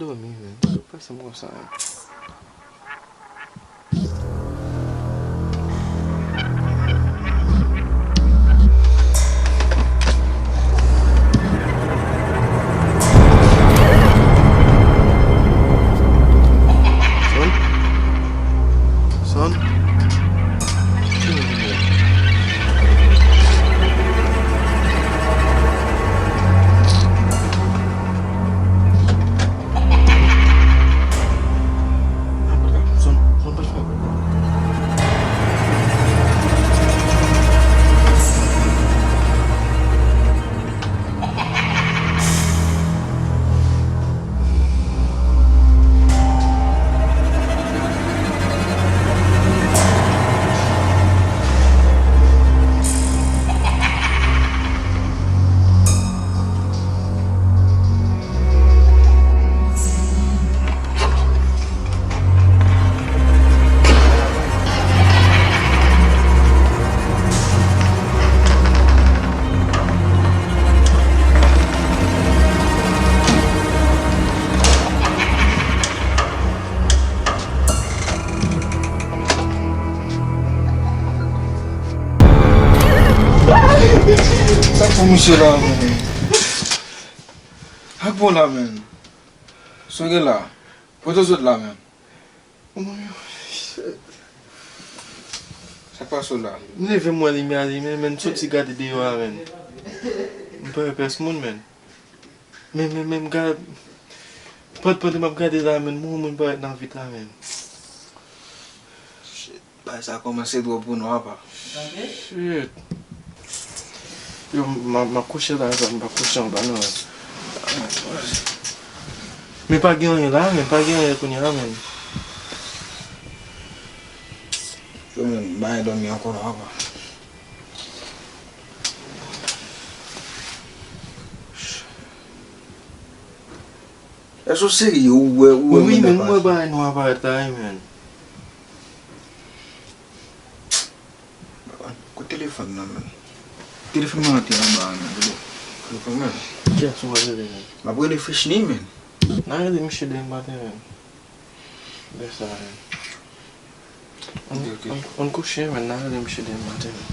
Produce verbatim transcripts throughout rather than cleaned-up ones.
Dòmi, men. Sa k pase m konsa, men? Son? Son? Sa k fè misye la, men? Ak bon la, men. Sa w gen la? Kote w sot la, men? Sa k pase w la? M leve m wè limyè alimen, men m soti gade deyò a, men. M pa wè pès moun, men. Men, men, men, m gade. Pandan, pandan m ap gade la, men, m wè yon moun parèt nan vit la, men. Shit, bagay sa kòmanse twòp pou nou, apa. Shit. Yo, m, m, m ap kouche la, m pa kouche anba, non. Men pa gen anyen la, men pa gen anyen kounye a, men. Yo, men, m pa gen dòmi ankò, non, apa. Èske w serye? Ou wè, ou wè wi, moun nan men m wè pase? Bagay nwa parèt la, wi, men. Kote telefòn nan, men? Telefòn mwen antre anba a, men. Kote telefòn mwen? Kiyès ou wè rele, men? M ap rele Frechny, men. N a rele misye demen maten, men. Lè sa, men. Ann, ok, ok. Ann, ann kouche, men, n a rele misye demen maten, men.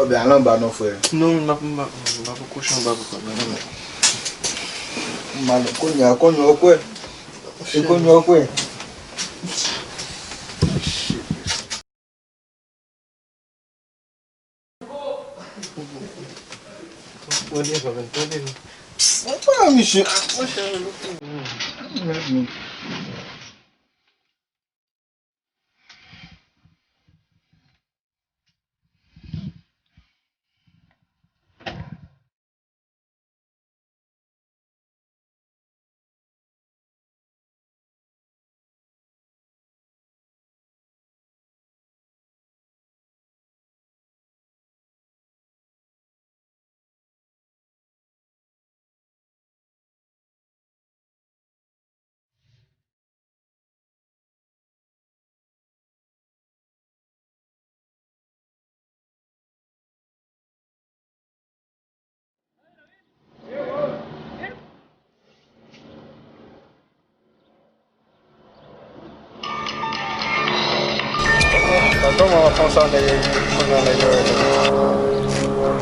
Oubyen al anba non, frè. Non, men, m ap, m ap, m ap kouche anba pou kòb la, non, men. M al kounye a, kounye a w kwè. E kounye a w kwè. Mwen devan, men, tande m. Mwen pa misye. Monchè,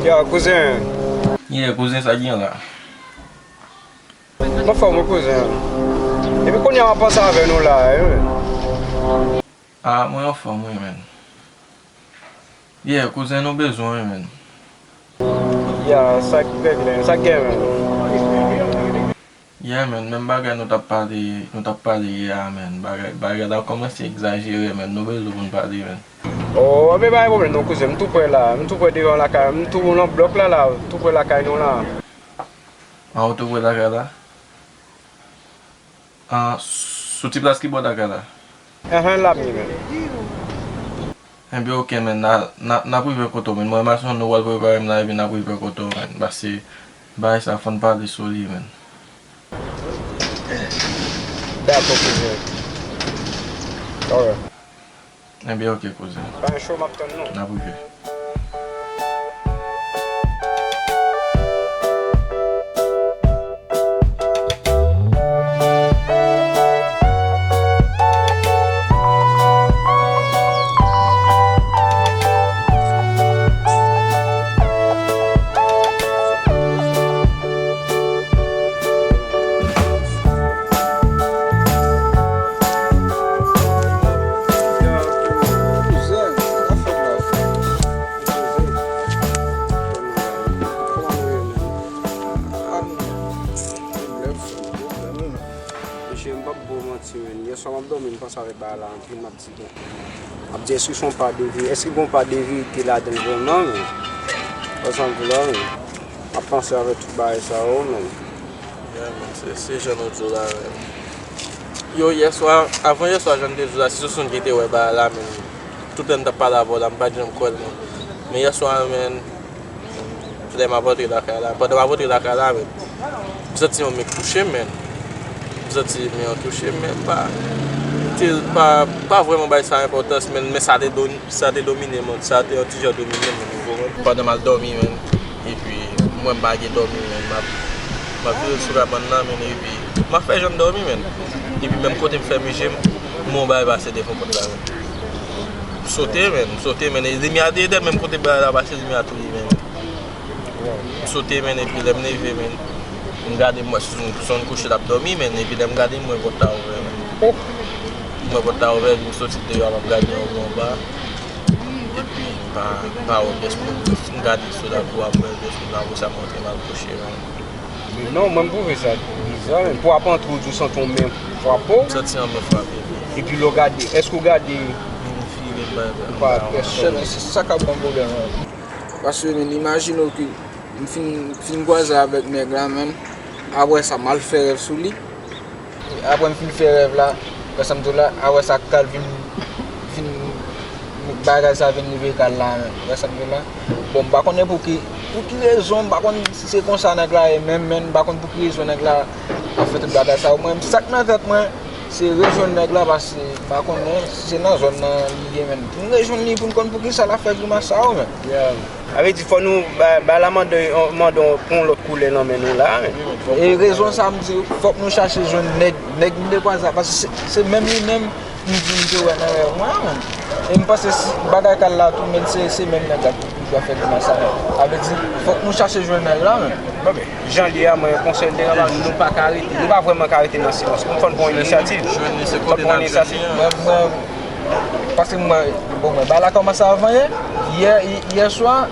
Yo, kouzen. Yeah, kouzen, sa gen la? M anfòm wi, kouzen. Epi kounye a m ap panse avè nou la, wi. Ah, mwen anfòm wi, men. Yeah, kouzen, nou bezwen wi, men. Yeah, sa k regle, sa k gen, men? Yeah, men, menm bagay nou t ap pale, nou t ap pale yè a, men. Bagay, bagay la kòmanse egzajere, men. Nou bezwen pou n pale, men. Oh, men pa gen pwoblèm non, kouzen. M tou prè la. M tou prè devan lakay. M tou nan blòk la, la. Tou prè lakay nou la. Ah, ou tou prè lakay la? Ah, sou ti plas ki bò lakay la? Enhen, l ap ye, men. Enben, oke, men, n a, n a, n ap rive kote w, men. Mwen, mason, nou pral prepare m la, epi n ap rive kote w, men. Paske bagay sa, fò n pale sou li, men. Dakò, kouzen. Alright. Enben, oke, kouzen. Pa gen cho, m ap tann nou. N ap rive. Ba la anpil m ap di gen. M ap di èske se yon pa de verite, èske gen yon pa de verite ladan l vrèman, men? Wè sa m di la, men. M ap panse avèk tout bagay sa yo, men. Yeah, men, se, se jan nou di w la, men. Yo, yèswa, avan yèswa, jan m te di w la, si se Sonson ki te wè bagay la, men. Tout lè m t ap pale avè w la, m pa t janm kwè l, men. Men yèswa, men, lè m ap rantre lakay la, pandan m ap rantre lakay la, men, m santi yon men k touche m, men. M santi men an touche m, men pa, te, pa, pa vrèman bay sa enpòtans, men, men sa te do-, sa te domine m, sa te yon ti jan domine m, ou konprann? Pandan m al dòmi, men, epi m wè m pa gen dòmi, men, m ap, m ap vire sou kabann nan, men, epi m ap fè jan m dòmi, men. Epi menm kote m fèmen je m, m wè yon bagay pase devan pòt la, men. M sote, men, m sote, men, e limyè a te etèn, menm kote bagay la pase, limyè a tou limen, men. M sote, men, epi lè m leve, men, m gade, m wè Sonson kouche, l ap dòmi, men, epi lè m gade, m wè pòt la ouvè, men. M wè pòt la ouvè, epi m soti deyò a, m ap gade anwo anba. Epi m pa, m pa wè pyès moun. M gade sou lakou a, m wè pyès moun, apre sa m rantre, m al kouche, men. Men non, mwen m twouve sa biza, men. Pou w ap antre, w di w santi yon men frape w. M santi yon men frape m. Epi lè w gade, èske w gade, m vire m pa, ou pa wè pèsonn? Chèlè, se sa k ap ban m pwoblèm an. Paske, men, imajine w ke m fin, fin kwaze avèk nèg la, men, apre sa, m al fè rèv sou li. Apre m fin fè rèv la, wè sa m di w la, apre sa, kal vin, vin, bagay sa vin rive kal la, men, wè sa m di w la. Bon, m pa konnen pou ki, pou ki rezon, m pa konn si se konsa nèg la ye menm, men m pa konn pou ki rezon nèg la ap fè tout bagay sa yo. Mwen, sa k nan tèt mwen, se rejwenn nèg la, paske m pa konnen si se nan zòn nan li ye, men pou n rejwenn li, pou n konn pou ki sa l ap fè grimas sa yo, men. Sa vle di, fò nou ba, ba la mande, mande pou yon lòt koulè nan men nou la, men. E rezon sa m di, fòk nou chache jwenn nèg, nèg m te kwaze a, paske se, se menm li menm m di m te wè nan rèv mwen an, men. E m panse si bagay kal la tou, men se, se menm nèg la ki toujou ap fè grimas sa, men. Sa vle di, fòk nou chache jwenn nèg la, men. Bon, men, jan l ye a, mwen, konsèy m te ka ba nou, nou pa ka rete, nou pa vrèman ka rete nan silans. Fò n pran yon inisyativ. Fò n pran yon inisyativ. Mwen, mwen, Paske mwen, bon, mwen, bagay la kòmanse avan yè. Yè, yè swa,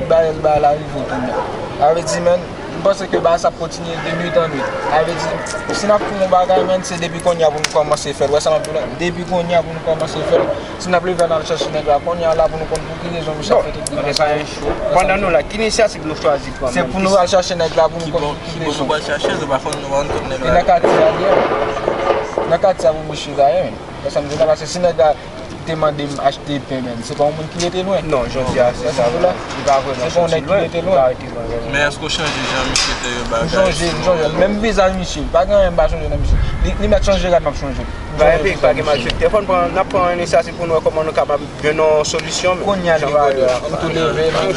bagay, bagay la rive kounye a. Sa vle di, men, m panse ke bagay sa ap kontinye de nwit an nwit. Sa vle di, si n ap fè yon bagay, men, se depi kounye a pou nou kòmanse fè l. Wè sa m ap di w la? Depi kounye a pou nou kòmanse fè l. Si n ap leve n al chache nèg la, kounye a la pou nou konn pou ki rezon misye ap fè tout bagay sa yo. Pandan nou la, ki inisyativ nou chwazi pran? Se pou nou al chache nèg la pou nou konn pou ki rezon. Ki bò nou pral chache, se pa fò nou rann kont nèg la. E nan katye a, li ye. Nan katye a pou misye ta ye, men. Wè sa m di w la, paske si nèg la te mande m achte pen, men, se pa yon moun ki rete lwen. Non, jodi a, se sa vre. Li pa vrèman soti lwen, li pa rete lwen vrèman. Men èske w chanje jan misye te wè bagay? M chanje, m chanje. Menm vizaj misye, pa gen anyen m pa chanje nan misye. Li, li mèt chanje rad, m ap chanje. Pa gen peyi k pa gen malfektè. Fò n pran, n ap pran inisyativ pou n wè kòman nou kapab jwenn yon solisyon, men. Kounye a, li kote, ann tou leve, men.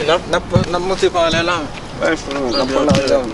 N ap, n ap monte pa anlè la. Wè, frè, n ap pran lajan.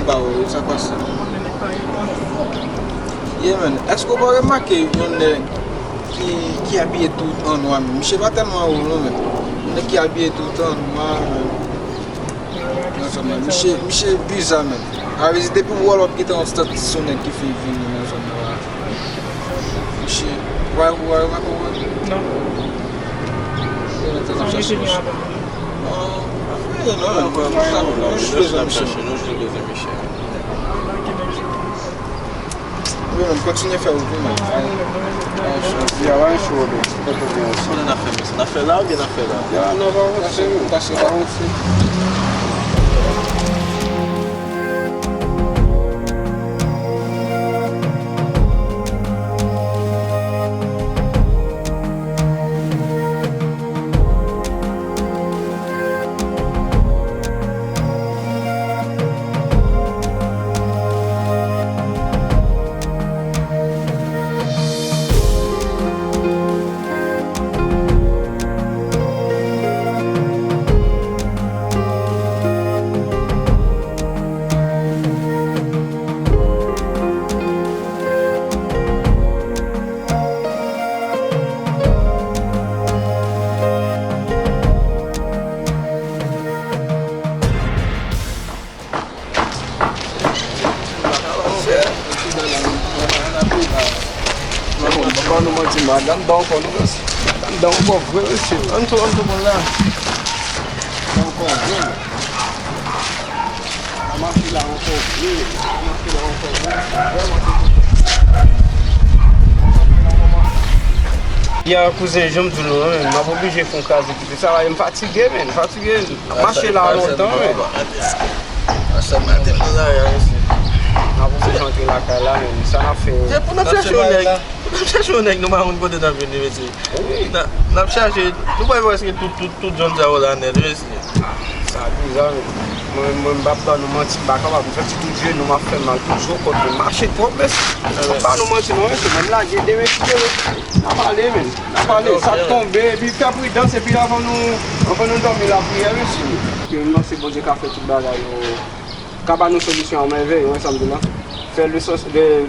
Ba w, sa k pase? Ye, men, èske w pa remake yon nèg ki, ki abiye tout an nwa, men? Misye pa tèlman wo, non, men. Yon nèg ki abiye tout an nwa, men. Nan zòn nan. Misye, misye biza, men. A vle di, depi w wè l, w ap gentan yon santi se yon nèg ki fin vini nan zòn nan la. Misye, w a, w a remake w? Non. Sa misye gen ladan? Non, non, non, non, non, nou jis bezwen misye. Nou jis bezwen misye. Wi, men kontinye fè wout ou, men. Travay chou, bro. Kote n ap fè, mesye? N ap fè la oubyen n ap fè la? Ya, nou va avanse, nou. Pase la. Avanse. Bon, pa ban nou manti, madanm dan ankò, nou, mesye. Madanm dan ankò vre, mesye. Ann tou, ann tou, konn la. Dan ankò vre. Mache la ankò vre. Mache la ankò vre. Vrèman, se Ya, kouzen, jan m di w, non, men, m ap oblije fè yon kraze kite travay. M fatige, men, m fatige. M ap mache la lontan, men. Sa maten nan lari a, mesye. N ap oblije antre lakay la, men. Sa n ap fè? Se pou n ap chache yon nèg. Pou n ap chache yon nèg, nou pa konn kote n ap vini, mesye. Wi. N ap, n ap chache, nou pa wè prèske tout, tout, tout zòn sa yo la nèt, mesye. Ah, sa bizarre, men. Mwen, mwen, m p ap ban nou manti, m pa kapab. M santi tout jenou m ap fè mal, tout zo kò m mache twòp, mesye. M p ap ban nou manti, non, mesye. Mwen, m lage demen sou yo. N ap ale, men. N ap ale. Sa tonbe, epi fè pridans, epi anvan nou, anvan nou dòmi, lapriyè, mesye. Ke m panse Bondye ka fè tout bagay, yo. Ka ba nou solisyon an mèvèy, ou wè sa m di la? Fè lesans-, le-,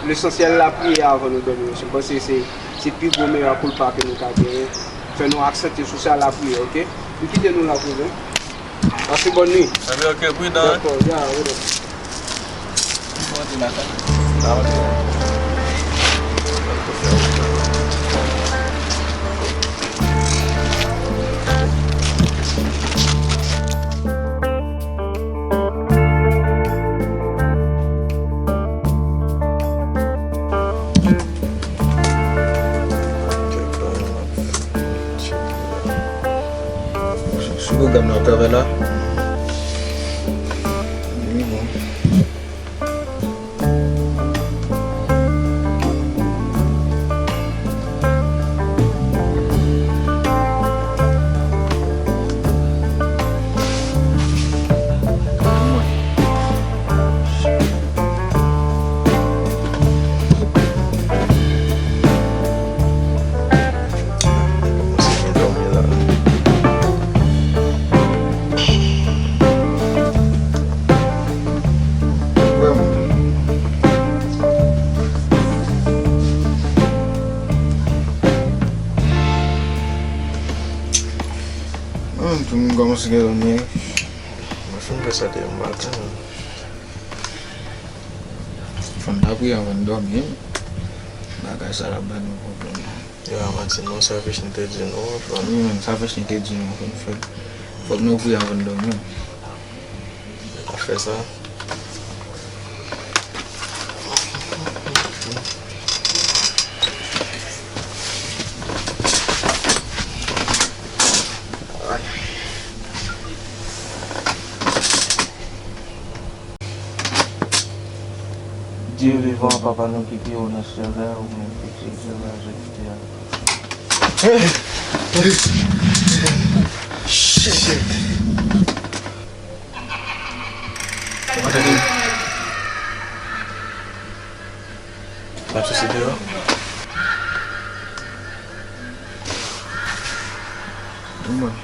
lesansyèl, lapriyè anvan nou dòmi, mesye. M panse se, se pi gwo mea culpa ke nou ka genyen. Fè nou aksante sou sa, lapriyè, oke? M kite nou la, kouzen. Pase bòn nwi. Ebyen, oke, pridan, en. Dakò, ya, wi, dakò. Sou pwogram nan w ap travay la? Wi, bon. Mwen menm tou, m kòmanse gen lòt mwen. Mwen fin fè sa de yon maten. Fò n ta priye anvan n dòmi, wi. Bagay sa la ban nou pwoblèm. Yo, avanti non, sa Vishnu te di nou, fò n... Wi, men sa Vishnu te di nou, fò n fè. Fòk nou priye anvan n dòmi. N ap fè sa. Dye vivan, Papa nou ki pi wo nan syèl la, ou menm ki dirije rayaj ak tè a. Shit. Ou pa tande? N ap soti deyò. Bon.